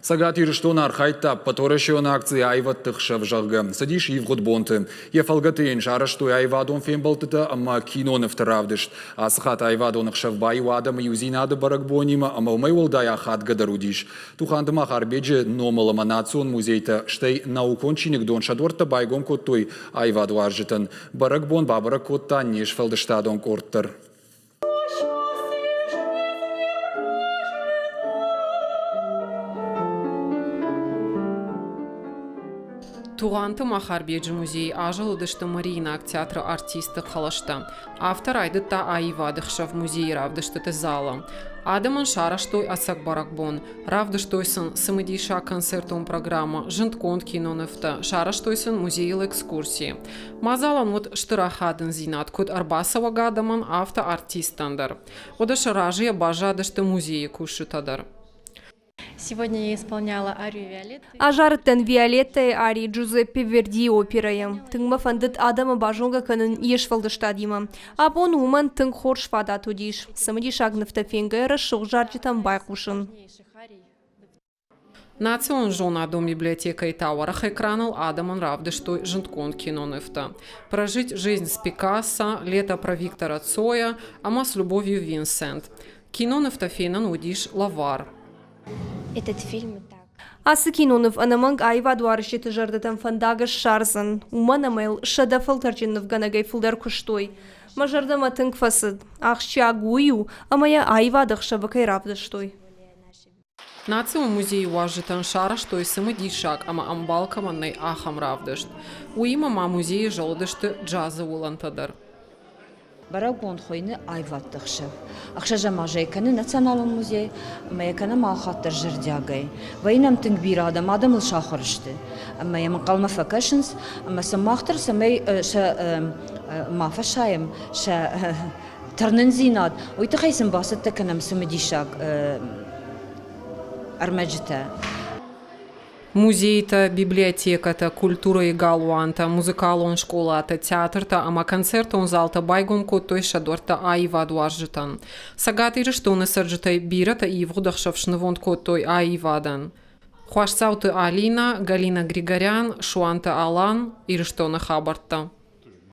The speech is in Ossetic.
Цӕгат Ирыстон архайдта ӕппӕтуӕрӕсеон акци «Аивӕдты хсӕв», зӕгъгӕ, цыдис ивгъуыд бонты. Йӕ фӕлгӕты йын сарӕзтой аивадон фембӕлдтытӕ ӕмӕ кинонывты равдыст. Ацы хатт аивадон ӕхсӕв баиу адӕмы иудзинады бӕрӕгбонимӕ ӕмӕ уымӕй уӕлдай ахадгӕдӕр уыдис. Туханты Махарбеджы номыл ӕмӕ национ музейтӕ, стӕй наукон чиныгдон сӕ дуӕрттӕ байгом кодтой аивадуарзджытӕн. Бӕрӕгбон бабӕрӕг кодта не сфӕлдыстадон къорд дӕр. Тугъанты Махарбеджы музейы азылыдысты Мариинаг театры артистты хъӕлӕстӕ. Афтӕ райдыдта аивады хсӕв музейы равдыстыты залы. Адӕмӕн сарӕзтой ӕцӕг бӕрӕгбон. Равдыстой сын цымыдисаг концертон программӕ, зындгонд кинонывтӕ, сарӕзтой сын музейыл экскурси. Мадзалӕн уыд стыр ахадындзинад куыд ӕрбацӕуӕг адӕмӕн, афтӕ артисттӕн дӕр. Уӕдӕ сӕ разыйӕ баззадысты музейы кусджытӕ дӕр. Сегодня я исполняла арию Виолетты. Азарыдтӕн Виолеттӕйы ари Джузеппе Вердийы оперӕйы. Тынг мӕ фӕндыд адӕмы базонгӕ кӕнын йе сфӕлдыстадимӕ. Абон уымӕн тынг хорз фадат уыдис, цымыдисаг нывтӕ фенгӕйӕ рӕсугъд зарджытӕм байхъусын. Национ зонадон библиотекӕйы та уӕрӕх экраныл адӕмӕн равдыстой зындгонд кинонывтӕ «Прожить жизнь с Пикассо», «Лето про Виктора Цоя» ӕмӕ «С любовью Винсент». Кинонывтӕ фенӕн уыдис лӕвар. Этот фильм так. Ацы киноныв ӕнӕмӕнг аивадуарзджыты зӕрдӕтӕм фӕндаг ссардзӕн, уымӕн ӕмӕ йыл сӕдӕ фӕлтӕрджын нывгӕнӕгӕй фылдӕр куыстой. Мӕ зӕрдӕмӕ тынг фӕцыд. Ахсджиаг уый у, ӕмӕ йӕ аивады ӕхсӕвы кӕй равдыстой. Национ музейы уазджытӕн сарӕзтой цымыдисаг ӕмӕ ӕмбал кӕмӕн нӕй, ахӕм равдыст. Уыимӕ ма музейы зылдысты джазы уылӕнтӕ дӕр. Бӕрӕгбон хуыйны аивӕдты ӕхсӕв. Ӕхсӕзӕм азӕй кӕны Националон музей ӕмӕ йӕ кӕнӕм алхатт дӕр зӕрдиагӕй. Вӕййы нӕм тынг бирӕ адӕм, адӕмыл сахуыр сты ӕмӕ йӕм ӕнхъӕлмӕ фӕкӕсынц ӕмӕ сӕ мах дӕр цӕмӕй сӕ ма фӕсайӕм, сӕ тырнындзинад, уый тыххӕй сын бацӕттӕ кӕнӕм цымыдисаг ӕрмӕджытӕ. Музейтӕ, библиотекӕтӕ, культурӕйы галуантӕ, музыкалон скъолатӕ, театртӕ ӕмӕ концертон залтӕ байгом кодтой сӕ дуӕрттӕ аивадуарзджытӕн. Цӕгат Ирыстоны цӕрджытӕй бирӕтӕ ивгъуыд ӕхсӕв снывонд кодтой аивадӕн. Хуасдзауты Алинӕ, Галина Григорян, Суанты Алан, Ирыстоны хабӕрттӕ.